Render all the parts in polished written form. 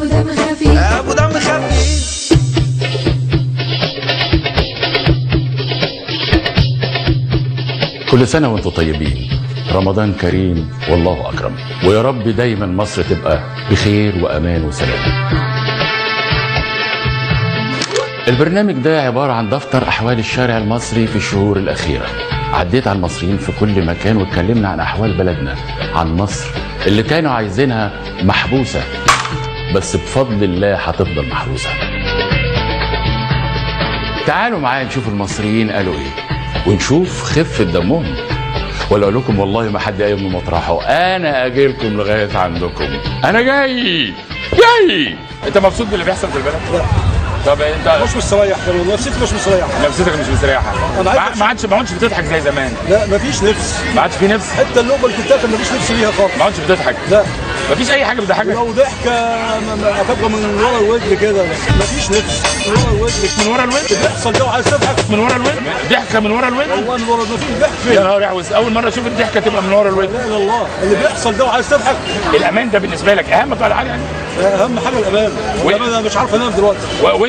ابو دم خفيف، ابو دم خفيف. كل سنة وانتم طيبين، رمضان كريم والله أكرم، ويا رب دايما مصر تبقى بخير وأمان وسلام. البرنامج ده عبارة عن دفتر أحوال الشارع المصري في الشهور الأخيرة. عديت على المصريين في كل مكان واتكلمنا عن أحوال بلدنا، عن مصر اللي كانوا عايزينها محبوسة، بس بفضل الله هتفضل محروسة. تعالوا معايا نشوف المصريين قالوا إيه، ونشوف خفة دمهم، ولا اقول لكم والله ما حد قايم من مطرحه، انا اجي لكم لغاية عندكم، انا جاي جاي. انت مبسوط باللي بيحصل في البلد؟ لا. طب انت مش مستريح كمان، نفسيتي مش مستريحه. نفسيتك مش مستريحه؟ ما عادش بتضحك زي زمان. لا مفيش نفس، ما عادش في نفس، حتى اللقمة اللي كنت تاكل مفيش نفس ليها خالص. ما عادش بتضحك؟ لا مفيش اي حاجة بتضحكك. لو ضحكه هتبقى من ورا الودن كده، مفيش نفس من ورا الودن. من ورا الودن بيحصل ده، وعايز تضحك من ورا الودن، ضحكه من ورا الودن، والله من ورا، مفيش ضحك. يا نهار احوس، اول مرة اشوف الضحكة تبقى من ورا الودن. لا الله، اللي بيحصل ده وعايز تضحك. الامان ده بالنسبة لك اهم حاجة يعني؟ اهم حاجة الامان. الامان انا مش عارف انام دلوقتي.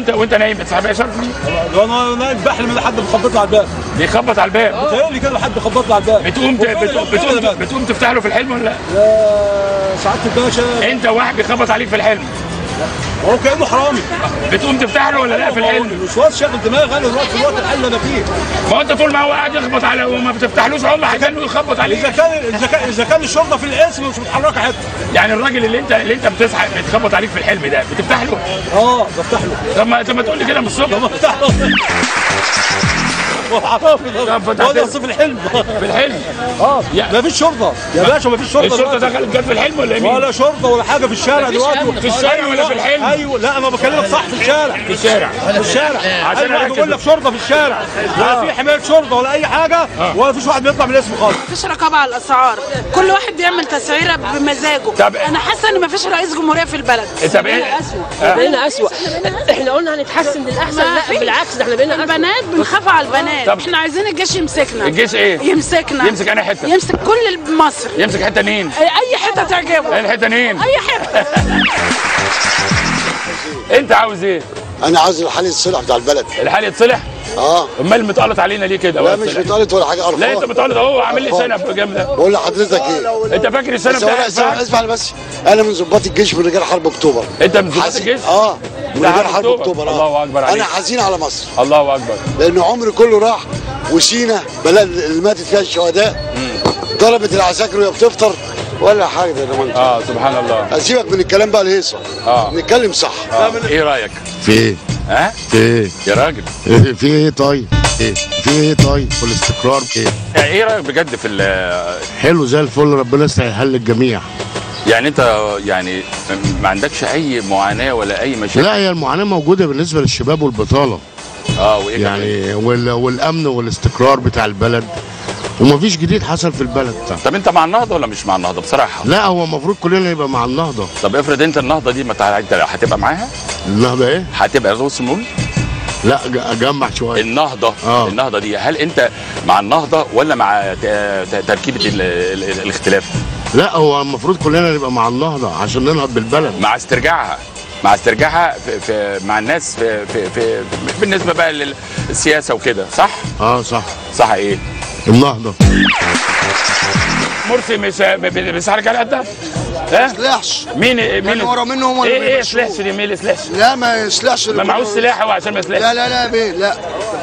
وانت نايم بتصحى شرفني؟ انا نايم بحلم ان حد بيخبط لي على الباب. بيخبط على الباب؟ بيتهيألي كده حد خبط لي على الباب. بتقوم بتقوم تفتح له في الحلم ولا لا؟ يا سعادة الباشا، انت واحد بيخبط عليك في الحلم، هو كانه حرامي، بتقوم تفتح له ولا لا في الحلم؟ الوسواس شاغل دماغي انا دلوقتي في الوقت الحالي اللي انا فيه. ما هو انت طول ما هو قاعد يخبط على وما بتفتحلوش عمره هيكنه يخبط عليك. اذا كان الشرطة في القسم مش متحركة حتة. يعني الراجل اللي انت بتصحى بيتخبط عليك في الحلم ده بتفتح له؟ اه بفتح له. طب ما تقول لي كده من الصبح. طب بفتح له. وحرامي ده في الحلم. في الحلم؟ اه مفيش شرطه يا باشا، مفيش شرطه. الشرطة دخلت جت في الحلم ولا مين؟ ولا شرطه ولا حاجة في الشارع دلوقتي. في الشارع ولا في الحلم؟ ايوه، لا انا بكلمك صح، في الشارع. في الشارع، في الشارع. عشان انا بقول لك شرطه في الشارع، لا في حماية شرطه ولا اي حاجة، ولا فيش واحد بيطلع من الاسم خالص. مفيش رقابه على الاسعار، كل واحد بيعمل تسعيره بمزاجه. انا حاسه ان مفيش رئيس جمهورية في البلد. بقينا اسوء، بقينا اسوء. احنا قلنا هنتحسن للاحسن، لا بالعكس ده احنا بقينا اسوء. البنات بنخاف على البنات. احنا عايزين الجيش يمسكنا. الجيش ايه؟ يمسكنا. يمسك انا حتة؟ يمسك كل مصر. يمسك حتة مين؟ اي حتة تعجبه. اي حتة مين؟ اي حتة. انت عاوز ايه؟ انا عاوز الحال يتصلح بتاع البلد. الحال يتصلح؟ اه. امال متقلط علينا ليه كده؟ لا مش متقلط ولا حاجة، قرفان. لا انت متقلط اهو، عامل لي شنب جامدة. بقول لحضرتك ايه؟ انت فاكر الشنب ده؟ اسمع بس، انا من ضباط الجيش، من رجال حرب اكتوبر. انت من ضباط الجيش؟ اه من رجال حرب اكتوبر. الله اكبر عليك. انا حزين على مصر. الله اكبر. لان عمري كله راح، وسينا بلد اللي ماتت فيها الشهداء ضربت العساكر وهي بتفطر ولا حاجة. ده اه سبحان الله. اسيبك من الكلام بقى الهيصه، نتكلم صح. ايه رايك؟ في ايه؟ ها؟ في ايه؟ يا راجل في ايه طيب؟ ايه؟ في ايه طيب؟ والاستقرار ايه؟ ايه رايك بجد في حلو زي الفل، ربنا يسهل للجميع. يعني انت يعني ما عندكش اي معاناة ولا اي مشاكل؟ لا هي المعاناة موجودة بالنسبة للشباب والبطالة. وايه يعني والامن والاستقرار بتاع البلد، ومفيش جديد حصل في البلد. طب انت مع النهضة ولا مش مع النهضة بصراحة؟ لا هو المفروض كلنا يبقى مع النهضة. طب افرض انت النهضة دي ما انت هتبقى معاها؟ النهضة ايه؟ هتبقى رؤوس مول؟ لا اجمع شوية. النهضة النهضة دي هل انت مع النهضة ولا مع تركيبه الاختلاف؟ لا هو المفروض كلنا نبقى مع النهضة عشان ننهض بالبلد. مع استرجاعها، مع استرجاعها في مع الناس في في, في بالنسبة بقى للسياسة وكده، صح؟ اه صح. صح ايه؟ النهضة. مرسي مش بيسحرك على قدها؟ ها؟ ما يسلحش. مين اللي ورا منه هم اللي ايه يسلحش دي؟ مين اللي يسلحش؟ لا ما يسلحش، ما معهوش سلاح هو عشان ما يسلحش. لا لا لا بيه لا.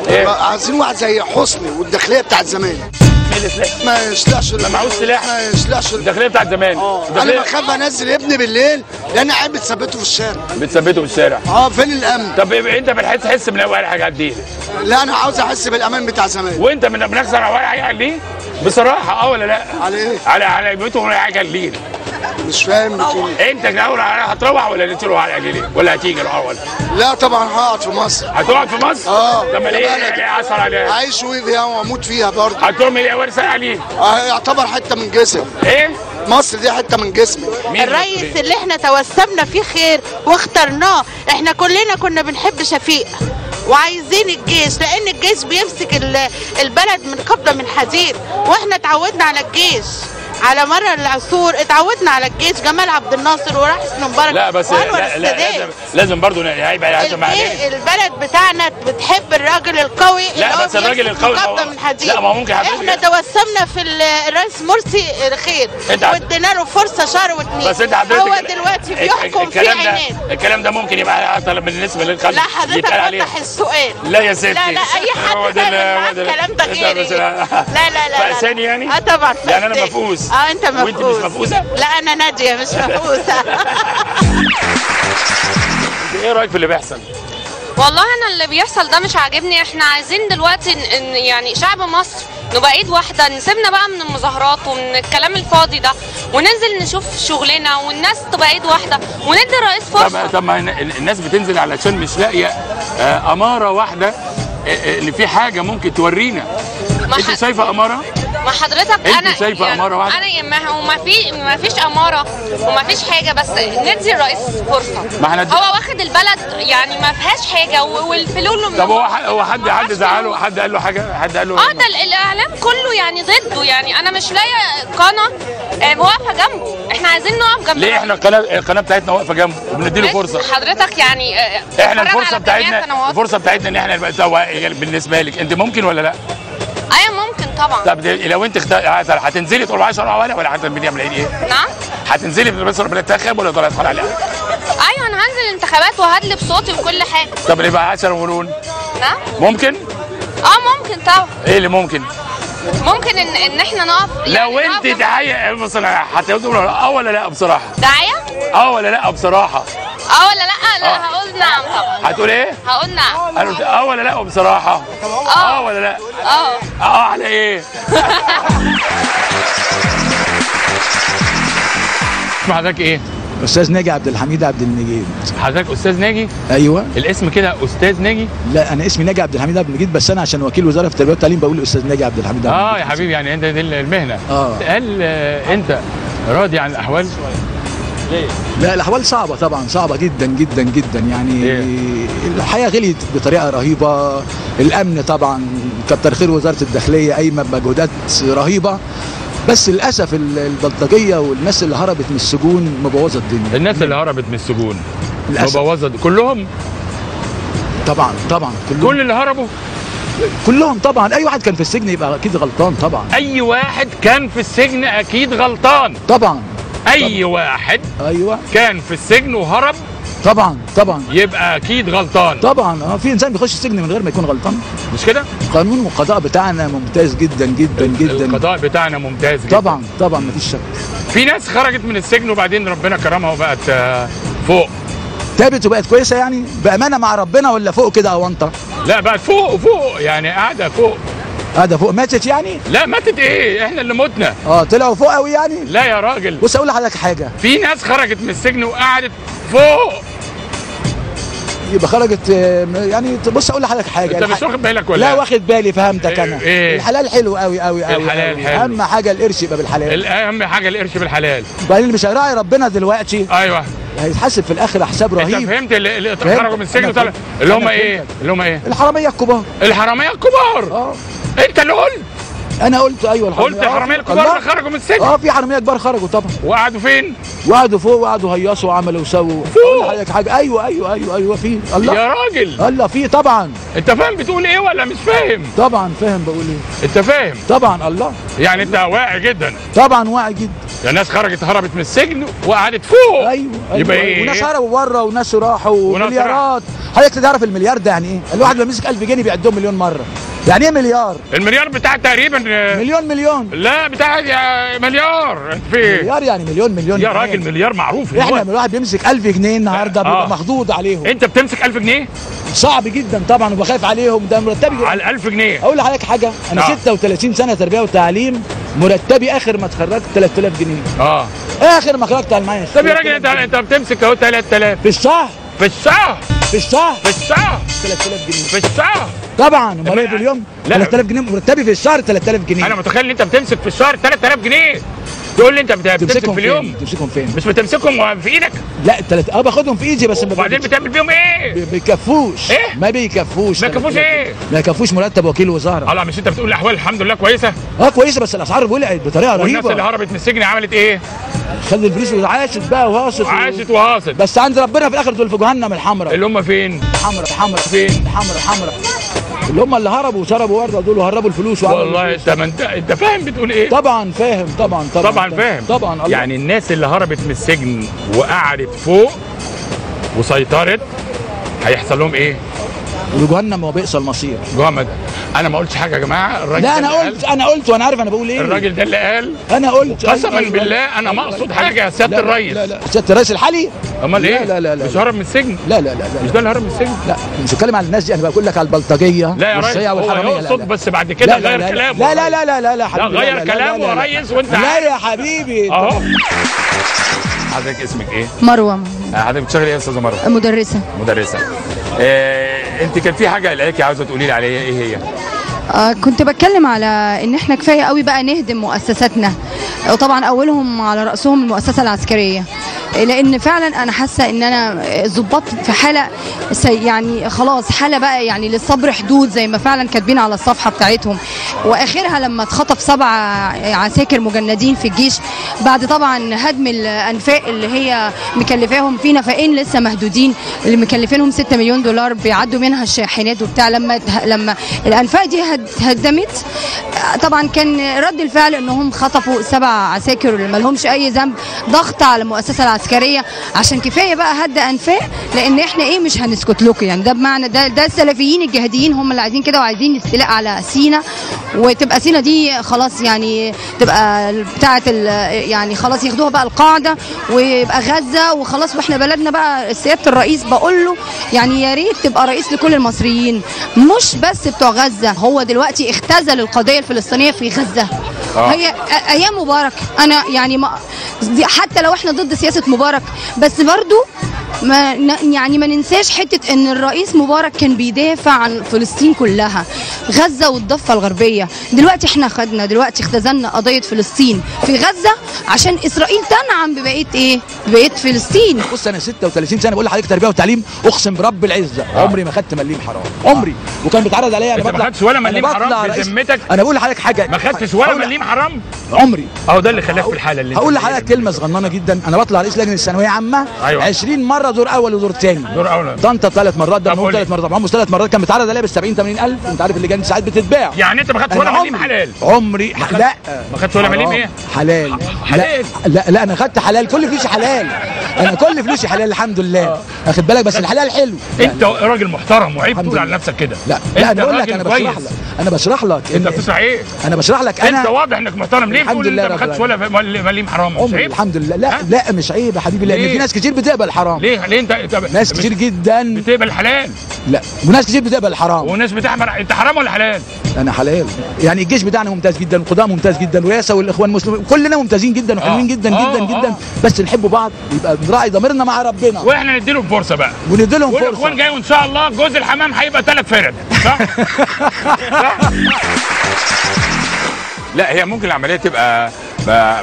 إيه؟ عايزين واحد زي حسني والداخليه بتاعت زمان. مين اللي يسلحش؟ ما يسلحش، ما معهوش سلاح، ما يسلحش. الداخلية بتاعت زمان. انا بخاف انزل ابني بالليل لان عيب بتثبته في الشارع. بتثبته في الشارع. فين الامن؟ طب انت بتحس من اول حاجة دي؟ لا انا عاوز احس بالامان بتاع زمان. وانت من بنخسر اول حاجة ليه؟ بصراحة ولا لا؟ على ايه؟ على بيتهم ولا حاجة ليه؟ مش فاهم بتقول ايه. انت الاول هتروح ولا تروح على اجلي ولا هتيجي الاول؟ لا طبعا هقعد في مصر. هتقعد في مصر؟ اه. طب ليه اثر عليها؟ عايش فيها واموت فيها برضه. هتعمل ايه ورثه عليه؟ يعتبر حتة من جسمي. ايه؟ مصر دي حتة من جسمي. الريس اللي احنا توسمنا فيه خير واخترناه، احنا كلنا كنا بنحب شفيق وعايزين الجيش، لان الجيش بيمسك البلد من قبضه من حديد، واحنا اتعودنا على الجيش. على مر العصور اتعودنا على الجيش، جمال عبد الناصر وراح حسني مبارك. لا بس لا لا لازم برضه عيب عشان البلد بتاعنا بتحب الراجل القوي. لا بس الراجل القوي من حديد. لا ما هو ممكن احنا توسمنا في الرئيس مرسي الخير وادينا له فرصة شهر واثنين، بس انت حضرتك هو دلوقتي بيحكم في عينين. الكلام ده ممكن يبقى بالنسبة للخلق. لا حضرتك وضح السؤال. لا يا ستي، لا لا اي حد فاهم الكلام ده غيري. لا لا لا فقساني يعني؟ اه طبعا يعني انا مفقوس. اه انت مفقوس. وانت مش مفقوسه؟ لا انا ناديه مش مفقوسه. ايه رايك في اللي بيحصل؟ والله انا اللي بيحصل ده مش عاجبني. احنا عايزين دلوقتي يعني شعب مصر نبقى ايد واحدة، نسيبنا بقى من المظاهرات ومن الكلام الفاضي ده، وننزل نشوف شغلنا والناس تبقى ايد واحدة وندي الرئيس فرصة. طب ما الناس بتنزل علشان مش لاقيه اماره واحدة ان في حاجة ممكن تورينا. انت شايفه اماره؟ ما حضرتك انا شايفه يعني اماره واحدة؟ انا ما فيش اماره وما فيش حاجة، بس ندي الرئيس فرصة. ما احنا هو واخد البلد يعني ما فيهاش حاجة والفلول. طب هو حد زعله؟ حد قال له حاجة؟ حد قال له؟ ده الاعلام كله يعني ضده، يعني انا مش لاقيه قناة واقفة جنبه. احنا عايزين نقف جنبه. ليه احنا القناة بتاعتنا واقفة جنبه وبندي له فرصة؟ حضرتك يعني احنا الفرصة بتاعتنا، الفرصة بتاعتنا ان احنا نبقى. بالنسبة لك انت ممكن ولا لا؟ ايوه ممكن طبعا. طب لو انت هتنزلي تقول 10 ولا هتعملي ايه؟ نعم؟ هتنزلي بس بتنتخب ولا طالعه تدخل عليها؟ ايوه انا هنزل الانتخابات وهدلب صوتي وكل حاجة. طب يبقى 10 مليون. نعم؟ ممكن؟ ممكن طبعا. ايه اللي ممكن؟ ممكن ان احنا نقف يعني. لو انت دعاية مثلا هتقولي اه ولا لا بصراحة؟ دعاية؟ اه ولا لا بصراحة؟ اه ولا لا؟ لا هقول نعم طبعا. هتقول ايه؟ هقول نعم. انا قلت اه ولا لا بصراحة؟ اه ولا لا؟ اه على ايه؟ اسم حضرتك ايه؟ استاذ ناجي عبد الحميد عبد المجيد. حضرتك استاذ ناجي؟ ايوه. الاسم كده استاذ ناجي؟ لا انا اسمي ناجي عبد الحميد عبد المجيد، بس انا عشان وكيل وزارة في التربية والتعليم بقول استاذ ناجي عبد الحميد عبد المجيد. يا حبيبي يعني انت دي المهنة. هل انت راضي عن الاحوال؟ ليه؟ لا الاحوال صعبة طبعا، صعبة جدا جدا جدا يعني. إيه؟ الحياة غليت بطريقة رهيبة، الامن طبعا كتر خير وزارة الداخلية قايمة بمجهودات رهيبة، بس للاسف البلطجيه والناس اللي هربت من السجون مبوظه الدنيا. الناس اللي هربت من السجون مبوظه كلهم؟ طبعا طبعا كلهم. كل اللي هربوا؟ كلهم طبعا. اي واحد كان في السجن يبقى اكيد غلطان طبعا. اي واحد كان في السجن اكيد غلطان طبعا. اي طبعًا. واحد ايوه كان في السجن وهرب طبعا طبعا يبقى اكيد غلطان طبعا. في انسان بيخش السجن من غير ما يكون غلطان؟ مش كده؟ قانون والقضاء بتاعنا ممتاز جدا جدا جدا. القضاء بتاعنا ممتاز جدا طبعا طبعا مفيش شك. في ناس خرجت من السجن وبعدين ربنا كرمها وبقت فوق، تابت وبقت كويسة يعني بامانه مع ربنا، ولا فوق كده اونطه؟ لا بقت فوق فوق يعني قاعدة فوق. قاعدة فوق. ماتت يعني؟ لا ماتت ايه؟ احنا اللي متنا. طلعوا فوق قوي يعني؟ لا يا راجل. بص اقول لحضرتك حاجة، في ناس خرجت من السجن وقعدت فوق. يبقى خرجت يعني. بص اقول لحضرتك حاجة، انت مش واخد بالك ولا؟ لا واخد بالي، فهمتك انا. إيه؟ الحلال حلو قوي قوي قوي. الحلال حلو. اهم حاجة القرش يبقى بالحلال. اهم حاجة القرش بالحلال. وبعدين اللي مش هيراعي ربنا دلوقتي ايوه هيتحاسب في الاخر حساب رهيب. انت فهمت اللي خرجوا من السجن وطلع اللي هم ايه؟ اللي هم ايه؟ الحرامية الكبار. الحرامية الكبار. انت اللي قلت. انا قلت ايوه الحرامية. قلت الحرامية الكبار اللي خرجوا من السجن. في حرامية كبار خرجوا طبعا. وقعدوا فين؟ وقعدوا فوق، وقعدوا هيصوا وعملوا وسووا. فوق. حضرتك حاجة. ايوه ايوه ايوه ايوه في. الله يا راجل. الله في طبعا. انت فاهم بتقول ايه ولا مش فاهم؟ طبعا فاهم بقول ايه. انت فاهم؟ طبعا. الله يعني انت واعي جدا. طبعا واعي جدا. يعني ناس خرجت هربت من السجن وقعدت فوق. ايوه ايوه. يبقى ايه؟ وناس هربوا بره وناس راحوا ومليارات. حضرتك تعرف المليار ده يعني ايه؟ الواحد لما يمسك 1000 جنيه بيعدهم مليون مرة. يعني ايه مليار؟ المليار بتاع تقريبا مليون مليون. لا بتاع مليار. انت في ايه؟ مليار يعني مليون مليون يا راجل. مليار معروف. احنا لما الواحد بيمسك 1000 جنيه النهارده بيبقى مخضوض عليهم. انت بتمسك 1000 جنيه؟ صعب جدا طبعا وبخاف عليهم. ده مرتبي على 1000 جنيه. اقول لحضرتك حاجة، انا 36 سنة تربيه وتعليم، مرتبي اخر ما اتخرجت 3000 جنيه. اخر ما خرجت على المعاش. طب يا راجل انت بتمسك اهو 3000 في الشهر. في الشهر. في الشهر. في الشهر 3000 جنيه في الشهر. طبعا امال ايه في اليوم؟ 3000 جنيه مرتبي في الشهر. 3000 جنيه. انا متخيل ان انت بتمسك في الشهر 3000 جنيه. تقول لي انت بتمسك في اليوم؟ بتمسكهم فين؟ مش بتمسكهم في ايدك؟ لا التلاتة باخدهم في ايدي بس. وبعدين بتعمل بيهم ايه؟ بيكفوش. ايه؟ ما بيكفوش. ما بيكفوش ايه؟ ما يكفوش مرتب وكيل وزارة. لا مش انت بتقول الاحوال الحمد لله كويسة؟ كويسة، بس الاسعار ولعت بطريقة رهيبة. والناس اللي هربت من السجن عملت ايه؟ خدت الفلوس وعاشت بقى وهاصت. عاشت وهاصت، بس عند ربنا في الاخر دول في جهنم الحمراء. اللي هم فين؟ حمراء حمراء فين؟ حمراء حمراء اللي هم اللي هربوا وشربوا ورده دول وهربوا الفلوس. والله انت ما انت فاهم بتقول ايه؟ طبعا فاهم، طبعا طبعا طبعا فاهم طبعا. الله. يعني الناس اللي هربت من السجن وقعدت فوق وسيطرت هيحصل لهم ايه؟ وجهنم وبئس المصير. جهنم. انا ما قلتش حاجة يا جماعة، الراجل لا انا قلت، انا قلت وانا عارف انا بقول ايه. الراجل ده اللي قال، انا قلت قسما بالله انا ما اقصد حاجة يا سيادة الريس. لا لا سيادة الرئيس الحالي؟ امال ايه؟ لا لا لا، مش هرب من السجن؟ لا لا لا، مش ده اللي هرب من السجن؟ لا مش بتكلم على الناس دي، انا بقول لك على البلطجيه لا يا ريس، هو يقصد بس بعد كده غير كلامه. لا لا لا لا لا لا حبيبي، غير كلامه يا ريس وانت لا يا حبيبي اهو. حضرتك اسمك ايه؟ مروه. حضرتك بتشتغلي ايه يا استاذه مروه؟ مدرسه. مدرسه. انت كان في حاجة قلقاكي عاوزه تقولي لي عليها، ايه هي؟ كنت بتكلم على ان احنا كفاية قوي بقى نهدم مؤسساتنا، وطبعا اولهم على راسهم المؤسسة العسكرية، لان فعلا انا حاسه ان انا الضباط في حاله يعني خلاص، حاله بقى يعني للصبر حدود زي ما فعلا كاتبين على الصفحة بتاعتهم. واخرها لما اتخطف 7 عساكر مجندين في الجيش بعد طبعا هدم الانفاق اللي هي مكلفاهم، في نفقين لسه مهدودين اللي مكلفينهم 6 مليون دولار بيعدوا منها الشاحنات وبتاع. لما الانفاق دي هدمت طبعا كان رد الفعل انهم خطفوا 7 عساكر اللي ما لهمش اي ذنب، ضغط على المؤسسة العسكرية عشان كفاية بقى هد انفاق، لان احنا ايه مش هنسكت لكم يعني. ده بمعنى ده السلفيين الجهاديين هم اللي عايزين كده، وعايزين استيلاء على سينا، وتبقى سينا دي خلاص يعني تبقى بتاعه يعني خلاص ياخدوها بقى القاعدة ويبقى غزة وخلاص. واحنا بلدنا بقى سيادة الرئيس بقول له يعني يا ريت تبقى رئيس لكل المصريين مش بس بتوع غزة. هو دلوقتي اختزل القضية الفلسطينية في غزة. هي ايام مبارك انا يعني ما حتى لو احنا ضد سياسة مبارك بس برضو ما يعني ما ننساش حتة ان الرئيس مبارك كان بيدافع عن فلسطين كلها، غزة والضفة الغربية. دلوقتي احنا خدنا دلوقتي اختزلنا قضية فلسطين في غزة عشان اسرائيل تنعم ببقية ايه؟ ببقية فلسطين. بص انا 36 سنة بقول لحضرتك تربيه وتعليم، اقسم برب العزة عمري ما خدت مليم حرام، عمري. وكان بيتعرض عليا انا ما خدتش ولا مليم حرام بذمتك؟ انا بقول لحضرتك حاجة، ما خدتش ولا مليم حرام عمري. اهو ده اللي خلاك في الحالة اللي هقول لحضرتك كلمة صغننه جدا. انا بطلع رئيس لجنة الثانوية عامة 20 مرة، دور اول ودور ثاني. دور اول طنطا 3 مرات، دمنهور 3 مرات، عمرو 3 مرات. كان بيتعرض عليا بال 70 80 الف، انت عارف اللجان ساعات بتتباع. يعني انت ما خدتش ولا مليم حلال؟ عمري لا ما خدتش ولا مليم. ايه؟ حلال. حلال؟ لا لا انا خدت حلال، كل فلوسي حلال، انا كل فلوسي حلال الحمد لله. واخد بالك؟ بس الحلال حلو. انت راجل محترم وعيب تقول على نفسك كده. لا لا انا بقول لك، انا بشرح لك، انا بشرح لك. انت بتشرح ايه؟ انا بشرح لك. انا انت واضح انك محترم، ليه بتقول انت ما خدتش ولا مليم حرام؟ مش عيب الحمد لله. لا لا مش عيب يا حبيبي، لان في ناس كتير بتقبل حرام. ليه؟ ليه انت ناس كتير جدا بتقبل حلال؟ لا وناس كتير بتقبل حرام وناس بتعمل. انت حرام ولا حلال؟ انا حلال. يعني الجيش بتاعنا ممتاز جدا، والقضاء ممتاز جدا، ورئاسه والاخوان المسلمين كلنا ممتازين جدا وحلوين جدا جدا جدا، بس نحب بعض، يبقى بنراعي ضميرنا مع ربنا. واحنا نديلهم فرصة بقى، ونديلهم فرصة. والاخوان جاي وان شاء الله جوز الحمام هيبقى 3 فرد، صح؟ صح؟ لا هي ممكن العملية تبقى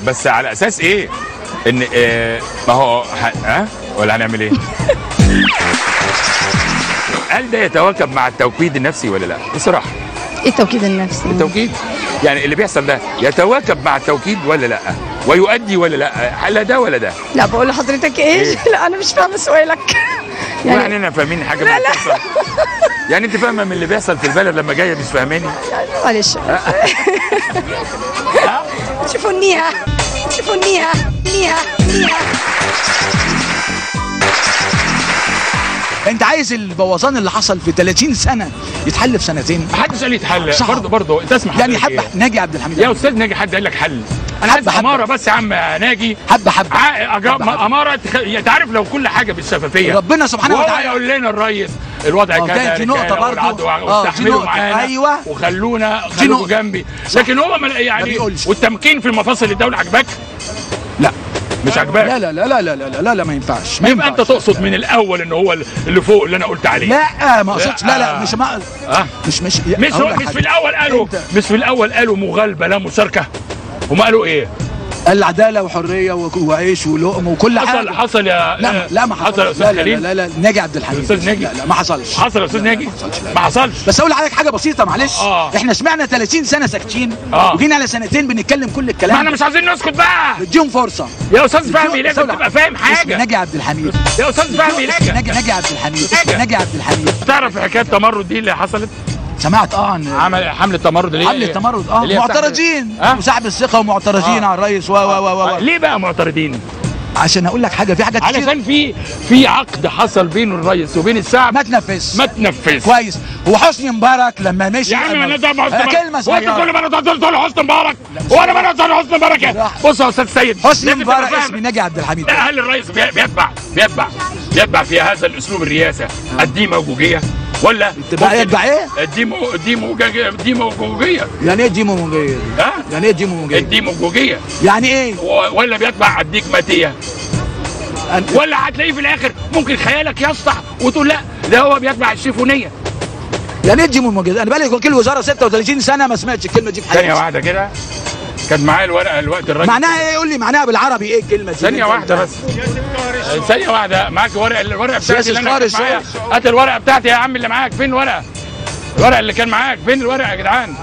بس على اساس ايه؟ ان إيه ما هو ولا هنعمل ايه؟ هل ده يتواكب مع التوكيد النفسي ولا لا؟ بصراحة ايه التوكيد النفسي؟ التوكيد يعني اللي بيحصل ده يتواكب مع التوكيد ولا لا؟ ويؤدي ولا لا؟ لا ده ولا ده؟ لا بقول لحضرتك ايه؟ لا انا مش فاهمه سؤالك. يعني احنا فاهمين حاجة من اللي بيحصل؟ يعني انت فاهمه من اللي بيحصل في البلد لما جاية مش فاهماني؟ معلش. شوفوا النيها، شوفوا النيها، نيها نيها. انت عايز البوظان اللي حصل في 30 سنة يتحل في سنتين؟ محدش قال يتحل. برضه انت اسمع يعني حبه. ناجي عبد الحميد يا استاذ ناجي، حد قال لك حل؟ انا عايز اماره بس يا عم ناجي، حبه حبه اماره. انت عارف لو كل حاجة بالشفافيه ربنا سبحانه وتعالى يقول لنا الريس الوضع كذا دي نقطة برضه، واستحملوا معانا، ايوه، وخلونا خلوكوا جنبي. لكن هو يعني والتمكين في المفاصل الدولة عجبك؟ لا مش عاجباك. لا لا لا لا لا لا لا ما ينفعش. يبقى انت تقصد من الاول ان هو اللي فوق اللي انا قلت عليه؟ لا ما اقصدش. لا لا مش ما مش مش مش مش في الاول قالوا، مش في الاول قالوا مغالبه لا مشاركة؟ هم قالوا ايه؟ العدالة وحريه وعيش ولقم وكل حاجة. حصل يا لا ما حصل. حصل يا استاذ خليل؟ لا لا لا ناجي عبد الحميد. استاذ ناجي لا ما حصلش. حصل يا استاذ ناجي؟ ما حصلش. بس اقول لحضرتك حاجة بسيطة معلش. احنا سمعنا 30 سنة ساكتين، وجينا على سنتين بنتكلم كل الكلام. ما احنا مش عايزين نسكت بقى. نديهم فرصة يا استاذ فهمي، لازم تبقى فاهم حاجة. ناجي عبد الحميد يا استاذ فهمي، ناجي عبد الحميد، ناجي عبد الحميد. تعرف حكاية التمرد دي اللي حصلت؟ سمعت عن عمل حملة تمرد. اللي حملة تمرد معترضين وسحب الثقة ومعترضين على الرئيس و و و ليه بقى معترضين؟ عشان اقول لك حاجة، في حاجات كتير. علشان في عقد حصل بين الرئيس وبين الشعب ما تنفذ. كويس. هو حسني مبارك لما مشي يا عم انا ده كلمة صغيرة. وانت كل ما تقول حسني مبارك وانا ما تقول حسني مبارك. بص يا استاذ سيد، حسني مبارك اسمي ناجي عبد الحميد. هل الرئيس بيتبع في هذا الاسلوب الرئاسة الديماغوجيه ولا يتبع ايه؟ الديماغوجيه. يعني ايه الديماغوجيه؟ ها؟ يعني ايه الديماغوجيه؟ الديماغوجيه يعني ايه؟ ولا بيتبع الديكماتيه؟ ولا هتلاقيه في الاخر ممكن خيالك يسطح وتقول لا ده هو بيتبع الشيفونيه. يعني ايه الديماغوجيه؟ انا بقالي وكيل وزارة 36 سنة ما سمعتش الكلمة دي في حياتي. ثانية واحدة كده، كان معايا الورقة الوقت الراجل. معناها ايه؟ قول لي معناها بالعربي ايه الكلمة دي؟ ثانية واحدة بس، ثانية واحدة. معاك ورقة، الورقة بتاعتي اللي انا معايا. هات الورقة بتاعتي يا عم اللي معاك. فين الورقة؟ الورقة اللي كان معاك فين الورقة يا جدعان؟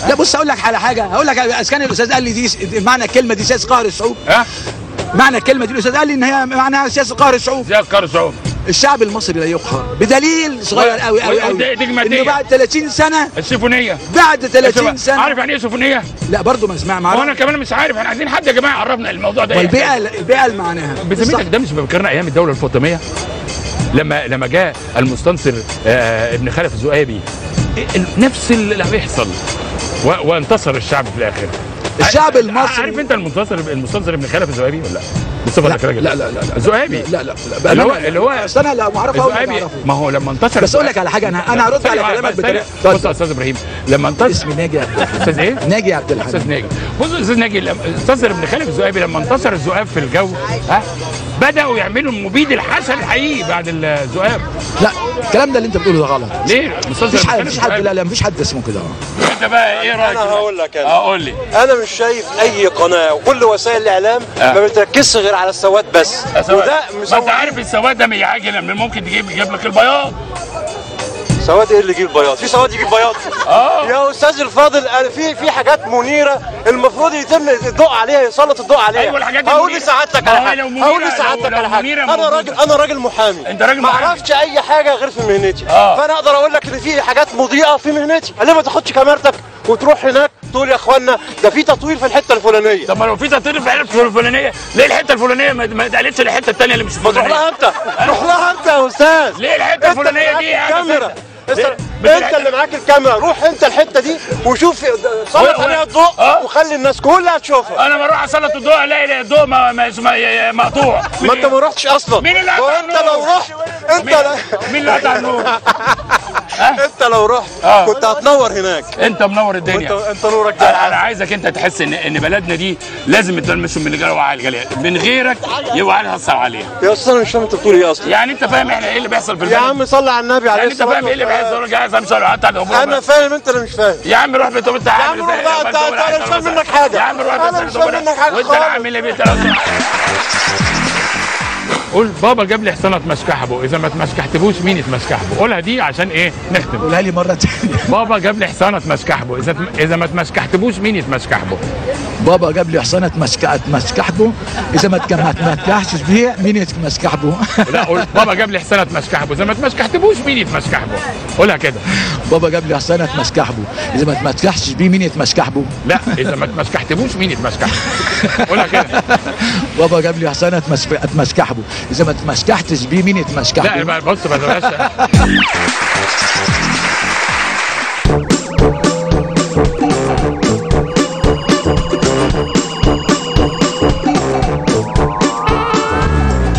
لا بص اقول لك على حاجة، هقول لك اذا كان الاستاذ قال لي دي معنى الكلمة دي سياسة قهر الشعوب. معنى الكلمة دي الاستاذ قال لي ان هي معناها سياسة قهر الشعوب. سياسة قهر الشعوب. الشعب المصري لا يقهر بدليل صغير قوي قوي قوي انه بعد 30 سنة السيفونيه. بعد 30 سنة. عارف يعني ايه سيفونيه؟ لا برضه ما اسمع معرفش. وانا كمان مش عارف. احنا عايزين حد يا جماعة يعرفنا الموضوع ده. والبيئة البيئة اللي معناها بذمتك ده مش بيفكرنا ايام الدولة الفاطمية لما جاء المستنصر ابن خلف الذؤابي؟ نفس اللي بيحصل وانتصر الشعب في الاخر. الشعب المصري. عارف انت المستنصر ابن خلف الذؤابي ولا لا؟ مصطفى لا لا لا لا الذؤابي. لا لا لا اللي هو اصل انا لا اعرفه الذؤابي. ما هو لما انتصر. بس اقول لك على حاجة، انا هرد على كلامك بطريقة. بص يا استاذ ابراهيم، لما انتصر اسمي ناجي عبد الحميد. استاذ ايه؟ ناجي عبد الحميد. استاذ ناجي. بص يا استاذ ناجي، لما انتصر ابن خلف الذؤابي، لما انتصر الذؤاب في الجو بداوا يعملوا المبيد الحسن الحقيقي بعد الذؤاب. لا الكلام ده اللي انت بتقوله ده غلط. ليه؟ مفيش حد لا لا مفيش حد اسمه كده. انت بقى ايه رايك؟ انا هقول لك. انا قول لي. انا مش شايف اي قناة وكل وسائل الاعلام ما بتركزش غير على السواد بس. وده ما انت عارف السواد ده ممكن يجيب لك البياض. سواد ايه اللي يجيب بياض؟ في سواد يجيب بياض؟ يا استاذ الفاضل، في حاجات منيرة المفروض يتم الضوء عليها، يسلط الضوء عليها. ايوه الحاجات دي. هقول لسعادتك على حاجة، هقول لسعادتك على حاجة. انا راجل محامي. انت راجل محامي. ما اعرفش اي حاجة غير في مهنتي. فانا اقدر اقول لك ان في حاجات مضيئة في مهنتي. ليه ما تاخدش كاميرتك وتروح هناك تقول يا اخوانا ده في تطوير في الحتة الفلانية؟ طب ما لو في تطوير في الحتة الفلانية، ليه الحتة الفلانية ما اتقالتش للحتة الثانية اللي مش الفلانية؟ روح لها انت، روح لها انت يا استاذ. ليه الحتة الفلانية دي؟ كاميرا انت اللي معاك الكاميرا، روح انت الحتة دي وشوف، سلط عليها الضوء وخلي الناس كلها تشوفها. انا بروح اسلط الضوء الاقي الضوء مقطوع. ما انت ما رحتش اصلا. مين اللي قطع النور؟ انت لو رحت انت مين اللي قطع النور؟ انت لو رحت كنت هتنور هناك. انت منور الدنيا. انت نورك ده. انا عايزك انت تحس ان بلدنا دي لازم تلمسهم من الجو على الجليل، من غيرك يبقى عليها الصلاة عليها. يا استاذ انا مش فاهم انت بتقول ايه اصلا. يعني انت فاهم احنا ايه اللي بيحصل في البلد؟ يا عم صلي على النبي عليه الصلاة والسلام. انت فاهم ايه اللي بيحصل؟ انا فاهم، انت اللي مش فاهم. يا عم روح بيت انت. يا عم روح بقى، انت انا مش فاهم منك حاجة. يا عم روح انا مش فاهم منك حاجة وانت اللي عامل ايه؟ قول بابا جاب لي حصانه اتمشكحبه، اذا ما اتمشكحتبوش مين يتمشكحبه؟ قولها دي عشان ايه نختم. قولها لي مرة ثانية. بابا جاب لي حصانه اتمشكحبه، اذا ما اتمشكحتبوش مين يتمشكحبه؟ بابا جاب لي حصانه اتمشكحبه، اذا ما اتمشكحش بيه مين يتمشكحبه؟ لا قول بابا جاب لي حصانه اتمشكحبه، اذا ما اتمشكحتبوش مين يتمشكحبه؟ قولها كده. بابا جاب لي حصانه اتمشكحبه، اذا ما اتمشكحش بيه مين يتمشكحبه؟ لا اذا ما اتمشكحتبوش مين يتمشكحبه؟ قولها كده. بابا جاب لي حصانه اتمشكحبه، اذا ما اتمشكحتش بيه مين يتمشكحبه؟ لا بص ما تبقاش.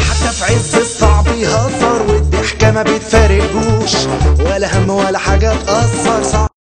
حتى في عز الصعب يهزر والضحكه ما بتفارقوش، ولا هم ولا حاجة تأثر.